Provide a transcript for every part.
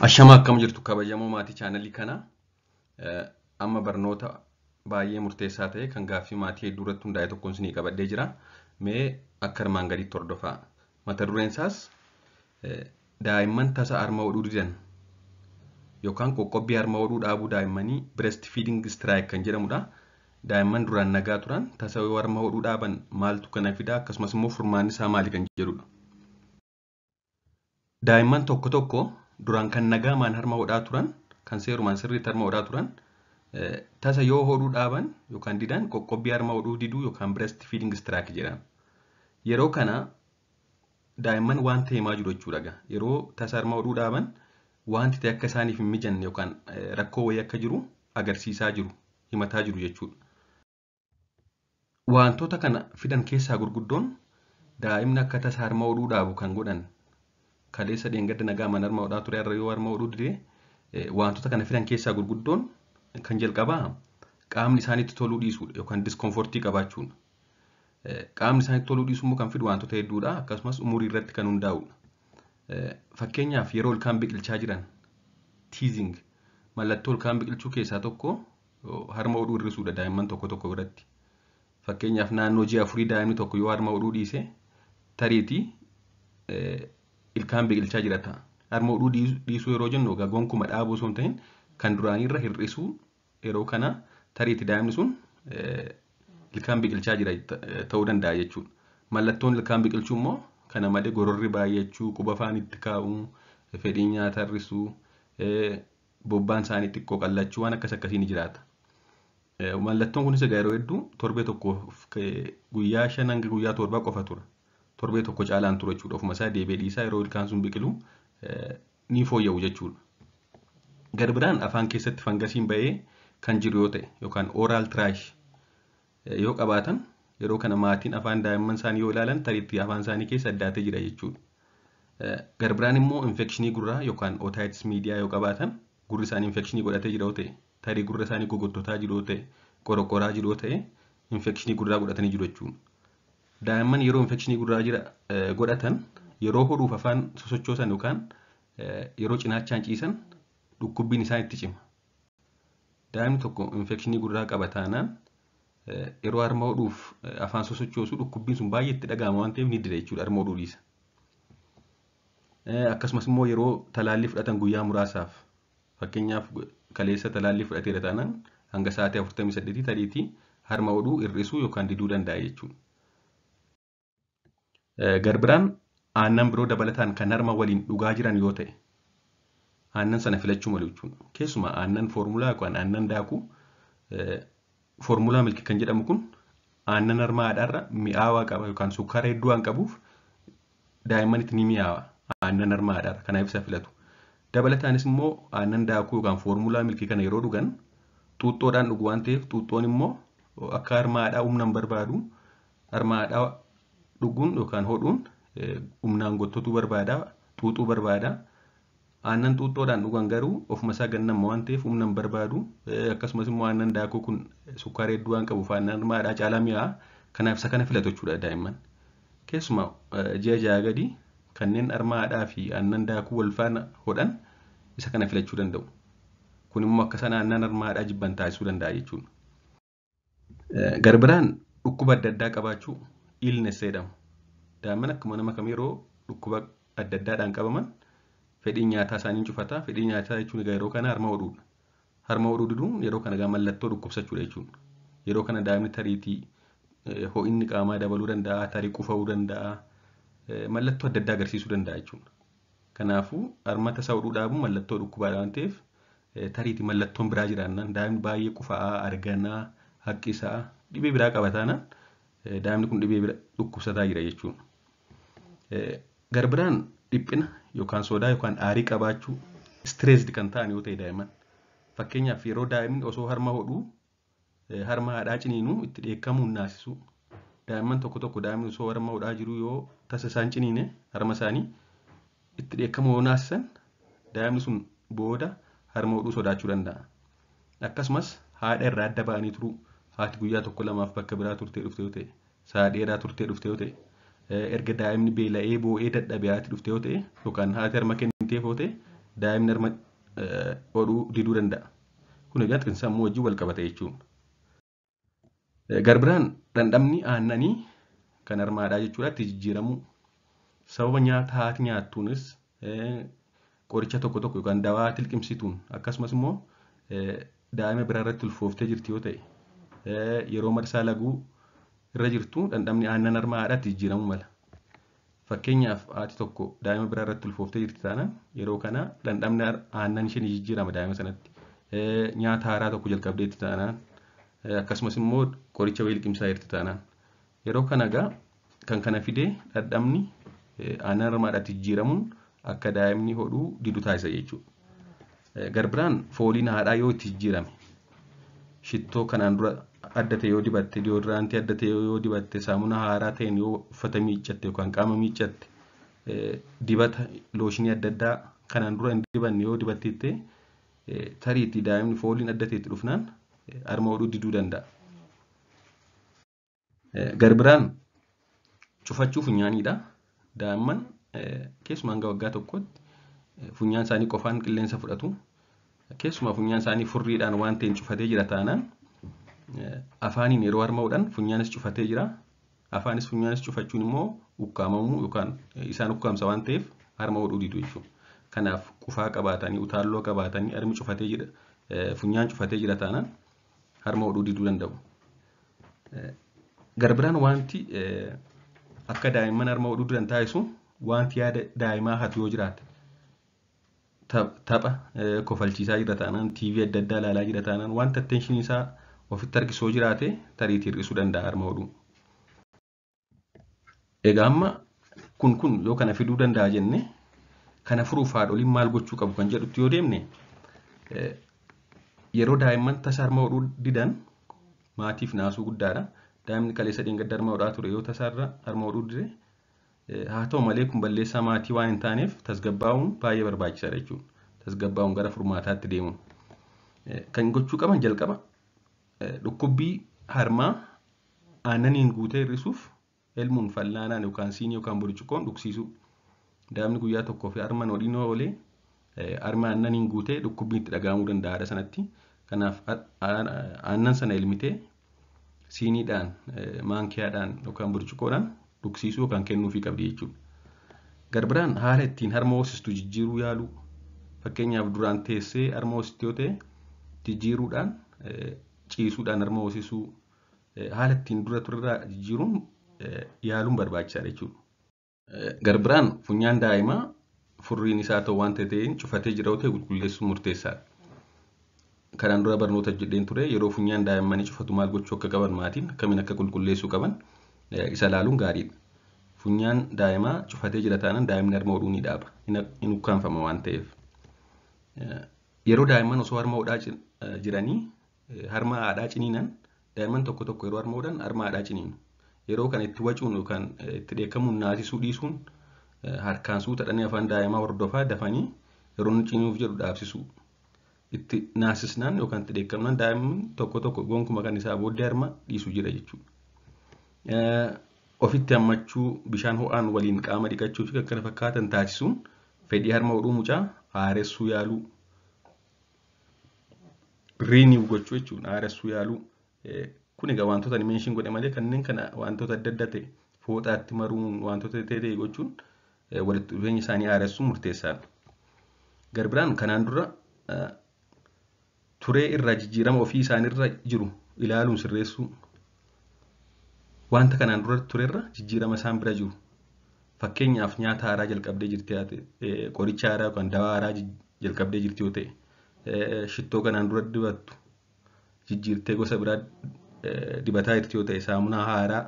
Ashama akkam jirtu kabajamoo maatii chaanalii kanaa. Amma barnoota baay'ee murteessaa ta'e kan gaaffii maatii hedduu irratti hundaa'e tokkoon isinii qabadhee jira. Mee akka armaan gadiitti hordofaa. Mata dureen isaas daa'imman tasa harma hodhuu didan yookaan qoqqobbii harma hodhuu dhaabuu daa'immanii breast feeding strike kan jedhamudha. Daa'imman duraan nagaa turan tasa yoo harma hodhuu dhaaban maaltu kana fida, akkasumas immoo furmaanni isaa maali kan jedhudha. Daa'imman tokko tokko duraan kan nagaamaan harma hodhaa turan, kan seerumaan sirriitti harma hodhaa turan, tasa yoo hodhuu dhaaban yookaan didan qoqqobbii harma hodhuu diduu yookaan breast feeding strike jedhama. Yeroo kana daa'imman waan ta'e himaa jiru jechuudha. Yeroo tasa harma hodhuu dhaaban wanti ta'e akka isaaniif hin mijanne yookaan rakkoo wayii akka jiru agarsiisaa jiru, himataa jiru jechuudha. Wantoota kana fidan keessaa gurguddoon daa'imni akka tasa harma hodhuu dhaabu kan godhan, kaleessa dheengadda nagaamaan harma hodhaa ture har'a yoo harma hodhuu dide, wantoota kana fidan keessaa gurguddoon kan jalqabaa qaamni isaaniitti toluu dhiisuudha yookaan diskomfortii qabaachuudha. Qaamni isaaniitti toluu dhiisuu immoo kan fidu wantoota hedduudha, akkasumas umurii irratti kan hundaa'udha. Fakkeenyaaf yeroo ilkaan biqilchaa jiran teething, mallattoo ilkaan biqilchuu keessaa tokko harma hodhuu hir'isuudha daa'imman tokko tokko biratti. Fakkeenyaaf naannoo ji'a 4 daa'imni tokko yoo harma hodhuu dhiise tariitii ilkaan biqilchaa jira ta'a. Harma hodhuu dhiisuu yeroo jennu egaa gonkuma dhaabuu osoo hin ta'in kan duraanirra hir'isuu, yeroo kana tariitii daa'imni sun ilkaan biqilchaa jira ta'uu danda'a jechuudha. Mallattoon ilkaan biqilchuu immoo kana malee gororri baay'achuu, quba afaan itti kaa'uu, fedhii nyaata hir'isuu, bobbaan isaanii xiqqoo qallachuu waan akkas akkasii ni jiraata. Mallattoon kunis egaa yeroo hedduu torbee tokkoof guyyaa 5 hanga guyyaa 7 qofa tura. Torbee tokko caalaan tura jechuudha. Ofuma isaa deebi'ee dhiisaa yeroo ilkaan sun biqilu ni fooyya'u jechuudha. Gara biraan afaan keessatti fangasiin ba'ee kan jiru yoo ta'e yookaan oral thrush yoo qabaatan, yeroo kana maatiin afaan daa'imman isaanii yoo ilaalan tariitti afaan isaanii keessa addaatee jira jechuudha. Gara biraan immoo infekshinii gurraa yookaan otitis media yoo qabaatan, gurri isaanii infekshinii godhatee jira yoo ta'e, tarii gurra isaanii gogottotaa jiru yoo ta'e, qorqoraa jiru yoo ta'e, infekshinii gurraa godhatanii jiru jechuudha. Daa'imman yeroo infekshinii gurraa jira godhatan yeroo hodhuuf afaan sosochoosan yookaan yeroo cinaachaan ciisan dhukkubbiin isaan itti cima. Daa'imni tokko infekshinii gurraa qaba taanaan yeroo harma hodhuuf afaan sosochoosu dhukkubbiin sun baay'ee itti dhaga'ama waan ta'eef ni dida jechuudha, harma hodhuu dhiisa. Akkasumas immoo yeroo talaallii fudhatan guyyaa muraasaaf, fakkeenyaaf kaleessa talaallii fudhateera taanaan hanga sa'aatii 48 tariitii harma hodhuu hir'isuu yookaan diduu danda'a jechuudha. Gara biraan aannan biroo dabalataan kan harma waliin dhugaa jiran yoo ta'e aannan sana filachuu malu jechuudha. Keessumaa aannan foormulaa yookaan aannan daakuu formula milk kan jedhamu kun aannan harma haadhaarra mi'aawaa qaba yookaan sukkaara hedduu waan qabuuf daa'immanitti ni mi'aawa aannan harma haadhaarra, kanaaf isa filatu. Dabalataanis immoo aannan daakuu yookaan formula milk kana yeroo dhugan xuuxxoodhaan dhugu waan ta'eef xuuxxoon immoo akka harma haadhaa humna hin barbaadu. Harma haadhaa dhuguun yookaan hodhuun humnaan gottotuu barbaada, xuuxuu barbaada. Aannan xuuxxoodhaan dhugan garuu ofuma isaa gannama waan ta'eef humna hin barbaadu. Akkasumas immoo aannan daakuu kun sukkaara hedduu waan qabuuf aannan harma haadhaa caalaa mi'aawa. Kanaaf isa kana filatu jechuudha daa'imman. Keessumaa ji'a 6 gadi kanneen harma haadhaa fi aannan daakuu wal faana hodhan isa kana filachuu danda'u. Kun immoo akka isaan aannan harma haadhaa jibban taasisuu danda'a jechuudha. Gara biraan dhukkuba adda addaa qabaachuu, illness jedhamu. Daa'imman akkuma nama kamii yeroo dhukkuba adda addaadhaan qabaman fedhiin nyaataa isaanii cufata. Fedhii nyaataa jechuun egaa yeroo kana harma hodhuudha. Harma hodhuu diduun yeroo kana egaa mallattoo dhukkubsachuudha jechuudha. Yeroo kana daa'imni tariitii ho'inni qaamaa dabaluu danda'a, tarii qufa'uu danda'a, mallattoo adda addaa agarsiisuu danda'a jechuudha. Kanaafuu harma tasa hodhuu dhaabuun mallattoo dhukkubaadha waan ta'eef tariitii mallattoon biraa jiraannaan, daa'imni baay'ee qufa'aa, arganaa, haqqisaa, dhibee biraa qaba taanaan daa'imni kun dhibee bira dhukkubsataa jira jechuudha. Gara biraan dhiphina yookaan sodaa yookaan aarii qabaachuu, stressed kan ta'an yoo ta'e daa'imman. Fakkeenyaaf yeroo daa'imni osoo harma hodhuu harma haadhaa ciniinuu itti dheekkamuun naasisuu. Daa'imman tokko tokko daa'imni osoo harma hodhaa jiru yoo tasa isaan ciniine harma isaanii itti dheekkamuu yoo naasisan daa'imni sun booda harma hodhuu sodaachuu danda'a. Akkasumas haadha irraa adda ba'anii turuu, haati guyyaa tokko lamaaf bakka biraa turtee dhufte yoo ta'e, sa'a dheeraa turtee dhufte yoo ta'e, erga daa'imni beela'ee boo'ee dadhabee haati dhufte yoo ta'e yookaan haati harma kenniteef yoo ta'e daa'imni harma hodhuu diduu danda'a. Kun egaa xiinsammuu wajjin wal qabata jechuudha. Garbiraan dhandhamni aannanii kan harmaadhaa jechuudha itti jijjiiramuu sababa nyaata haati nyaattuunis qoricha tokko tokko yookaan dawaa tilqimsituun akkasumas immoo daa'ima biraa irratti ulfooftee jirti yoo ta'e yeroo marsaa laguu irra jirtu dhandhamni aannan harma haadhaatti jijjiiramuu mala. Fakkeenyaaf haati tokko daa'ima biraa irratti ulfooftee jirti taanaan yeroo kana dhandhamni aannan ishee ni jijjiirama daa'ima sanatti. Nyaata haaraa tokko jalqabdeetti taanaan akkasumas immoo qoricha wayii liqimsaa jirti taanaan. Yeroo kana egaa kan kana fidee dhandhamni aannan harma haadhaatti jijjiiramuun akka daa'imni hodhuu didu taasisa jechuudha. Garbiraan fooliin haadhaa yoo itti jijjiirame shittoo kanaan dura adda ta'e yoo dibatte, diyoodiraantii adda ta'e yoo dibatte, saamunaa haaraa ta'een yoo uffata miiccatte yookaan qaama miiccatte, dibata looshinii adda addaa kanaan dura hin dibanne yoo dibatte tariitti daa'imni fooliin adda ta'etti dhufnaan harma hodhuu diduu danda'a. Garbiraan cufachuu funyaaniidha. Daa'imman keessumaa hanga waggaa tokkotti funyaan isaanii qofaan qilleensa fudhatu. Keessumaa funyaan isaanii furriidhaan waan ta'een cufatee jira taanaan afaaniin yeroo harma hodhan funyaanis cufatee jira. Afaanis funyaanis cufachuun immoo ukkaamamuu yookaan isaan ukkaamsa waan ta'eef harma hodhuu didu jechuudha. Kanaaf qufaa qabaatanii utaalloo qabaatanii harmi cufatee jira funyaan cufatee jira taanaan harma hodhuu diduu danda'u. Garbiraan wanti akka daa'imman harma hodhuu didan taasisu wanti yaada daa'imaa hatu yoo jiraate tapha kofalchiisaa jira taanaan TV adda addaa ilaalaa jira taanaan wanta attention isaa ofitti harkisoo jiraate tariitii hir'isuu danda'a harma hodhuu. Egaa amma kun yoo kana fiduu danda'a jenne kana furuuf haadholiin maal gochuu qabu kan jedhutti yoo deemne yeroo daa'imman tasa harma hodhuu didan maatiif naasuu guddaadha. Daa'imni kaleessa dheengadda harma hodhaa ture yoo tasaarra harma hodhuu dide haa ta'u malee kun balleessaa maatii waan hin taaneef tasgabbaa'uun baay'ee barbaachisaadha jechuudha. Tasgabbaa'uun gara furmaataatti deemuun. Kan gochuu qaban jalqaba dhukkubbii harmaa aannaniin guutee hir'isuuf elmuun fallaanaan yookaan siinii yookaan burcuqqoon dhugsiisuu. Daa'imni guyyaa tokkoo fi harma hodhiin oolee harma aannaniin guutee dhukkubbiin itti dhaga'amuu danda'a haadha sanatti. Kanaaf aannan sana elmitee siiniidhaan maankiyaadhaan yookaan burcuqqoodhaan dhugsiisuu yookaan kennuufii qabdi jechuudha. Garbiraan haala ittiin harma hoosistu jijjiiruu yaaluu. Fakkeenyaaf duraan teessee harma hoosistu yoo ta'e jijjiiruudhaan ciisuudhaan harma hoosisuu haala ittiin dura turerraa jijjiiruun yaaluun barbaachisaadha jechuudha. Garbiraan funyaan daa'imaa furriin isaa ta'u waan ta'een cufatee jira yoo ta'e qulqulleessuun murteessaadha. Kanaan dura barnoota jedheen ture yeroo funyaan daa'immanii cufatu maal gochuu akka qaban maatiin akkamiin akka qulqulleessuu qaban isa ilaaluun gaariidha. Funyaan daa'imaa cufatee jira taanaan daa'imni harma hodhuu ni dhaaba. Hin ukkaanfama waan ta'eef. Yeroo daa'imman osoo harma hodhaa jiranii harma haadhaa ciniinan daa'imman tokko tokko yeroo harma hodhan harma haadhaa ciniinu. Yeroo kana itti wacuun yookaan itti dheekkamuun naasisuu dhiisuun harkaan suutadhanii afaan daa'imaa hordofaa dafanii yeroo inni ciniinuuf jedhu dhaabsisuu. Itti naasisnaan yookaan itti dheekkamnaan daa'imni tokko tokko gonkuma kan isaa booddee harma dhiisu jira jechuudha. Ofitti hammachuu bishaan ho'aan waliin qaama dhiqachuu fi kan kana fakkaatan taasisuun fedhii harma hodhuu mucaa haaressuu yaaluu. Renew gochuu jechuudha haaressuu yaaluu. Kun egaa wantoota ani meenshin godhe malee kanneen kana wantoota adda addaa ta'e fooxaatti maruun wantoota ta'e gochuun walitti dhufeenya isaanii haaressuun murteessaadha. Garbiraan kanaan dura turee irraa jijjiirama ofii isaaniirra jiru ilaaluun sirreessuu. Wanta kanaan dura turerra jijjiirama isaan bira jiru. Fakkeenyaaf nyaata haaraa jalqabdee jirti yoo ta'e, qoricha haaraa yookaan dawaa haaraa jalqabdee jirti yoo ta'e, shittoo kanaan dura dibattu jijjiirtee gosa biraa dibataa jirti yoo ta'e, saamunaa haaraa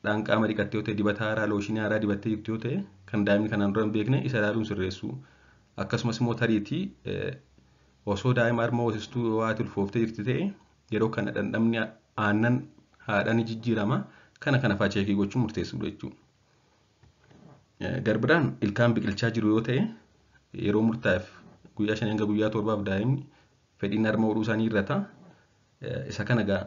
dhaan qaama dhiqatte yoo ta'e, dibata haaraa, looshinii haaraa dibattee jirti yoo ta'e, kan daa'imni kanaan dura hin beekne isa ilaaluun sirreessuu. Akkasumas immoo tariitii osoo daa'ima harma hoosistuu yoo haati ulfooftee jirti ta'e yeroo kana dhandhamni aannan haadhaa ni jijjiirama. Kana kana fa'aa cheekii gochuun murteessuudha jechuudha. Garbiraan ilkaan biqilchaa jiru yoo ta'e yeroo murtaa'eef guyyaa 5 hanga guyyaa 7 daa'imni fedhiin harma hodhuu isaanii hir'ata. Isa kana egaa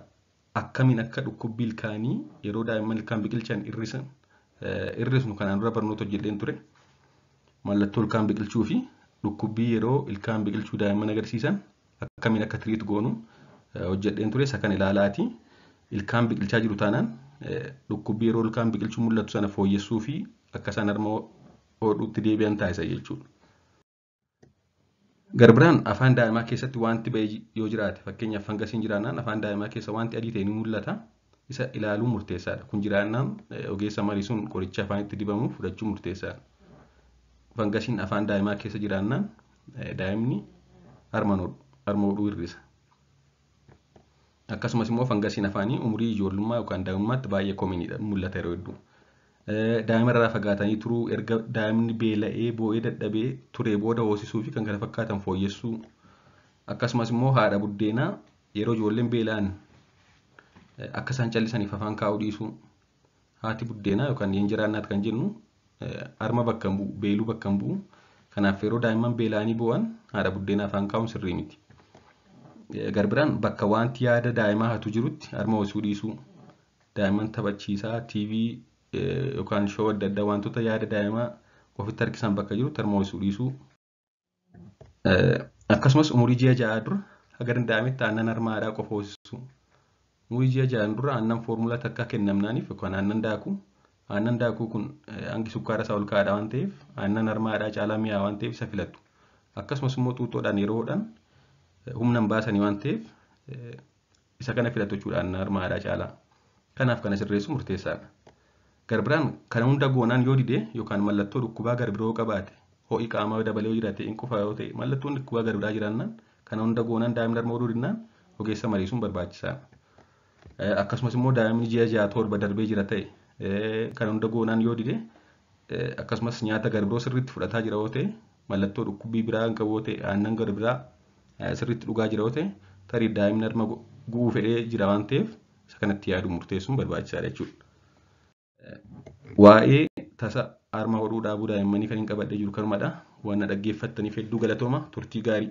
akkamiin akka dhukkubbii ilkaanii yeroo daa'imman ilkaan biqilchan hir'isnu kanaan dura barnoota hojjedheen ture. Mallattoo ilkaan biqilchuu fi Dhukkubbii yeroo ilkaan biqilchuu daa'imman agarsiisan akkamiin akka treat goonu hojjedheen ture isa kan ilaalaati. Ilkaan biqilchaa jiru taanaan dhukkubbii yeroo ilkaan biqilchuu mul'atu sana fooyyessuu fi akka isaan harma hodhuutti deebi'an taasisa jechuudha. Garbiraan afaan daa'imaa keessatti wanti ba'e yoo jiraate fakkeenyaaf fangasiin jiraannaan afaan daa'imaa keessa wanti adii ta'e ni mul'ata. Isa ilaaluun murteessaadha. Kun jiraannaan ogeessa mariisuun qoricha afaanitti dibamu fudhachuun murteessaadha. Fangasiin afaan daa'imaa keessa jiraannaan daa'imni harma hodhuu hir'isa. Akkasumas immoo fangasiin afaanii umurii ijoollummaa yookaan daa'imummaatti baay'ee commoniidha mul'ata yeroo hedduu. Daa'ima irraa fagaatanii turuu erga daa'imni beela'ee boo'ee dadhabee turee booda hoosisuu fi kan kana fakkaatan fooyyessuu. Akkasumas immoo haadha buddeenaa yeroo ijoolleen beela'an akka isaan callisaniif afaan kaa'uu dhiisuu. Haati buddeenaa yookaan የእንጀራ እናት kan jennu harma bakka hin bu'u beeluu bakka hin bu'u. Kanaaf yeroo daa'imman beela'anii boo'an haadha buddeenaa afaan kaa'uun sirrii miti. Garbiraan bakka wanti yaada daa'imaa hatu jirutti harma hoosisuu dhiisuu. Daa'imman taphachiisaa TV yookaan show adda addaa wantoota yaada daa'imaa ofitti harkisan bakka jirutti harma hoosisuu dhiisuu. Akkasumas umurii ji'a 6 dura haga danda'ametti aannan harma haadhaa qofa hoosisuu. Umurii ji'a 6 dura aannan foormulaa takka kennamnaaniif yookaan aannan daakuu. Aannan daakuu kun hangi sukkaara isaa ol ka'aadha waan ta'eef aannan harma haadhaa caalaa mi'aa waan ta'eef isa filatu. Akkasumas immoo xuuxxoodhaan yeroo hodhan humna hin baasanii waan ta'eef isa kana filatu jechuudha aannan harma haadhaa caalaa. Kanaaf kana sirreessuun murteessaadha. Garbiraan kana hunda goonaan yoo dide yookaan mallattoo dhukkubaa garbiroo qabaate ho'i qaamaa dabalee yoo jiraate hin qufa yoo ta'e mallattoon dhukkubaa garbiraa jiraannaan kana hunda goonaan daa'imni harma hodhuu dinnaan ogeessa mariisuun barbaachisaadha. Akkasumas immoo daa'imni ji'a 6 7 darbee jira ta'e kana hunda goonaan yoo dide akkasumas nyaata garbiroo sirriitti fudhataa jira yoo ta'e mallattoo dhukkubbii biraa hin qabu yoo ta'e aannan garbiraa sirriitti dhugaa jira yoo ta'e tarii daa'imni harma gu'uu fedhee jira waan ta'eef isa kanatti yaaduun murteessuun barbaachisaadha jechuudha. Waa'ee tasa harma hodhuu dhaabuu daa'immanii kan hin qabadhee jiru kanumadha. Waan na dhaggeeffattaniif hedduu galatooma turtii gaarii.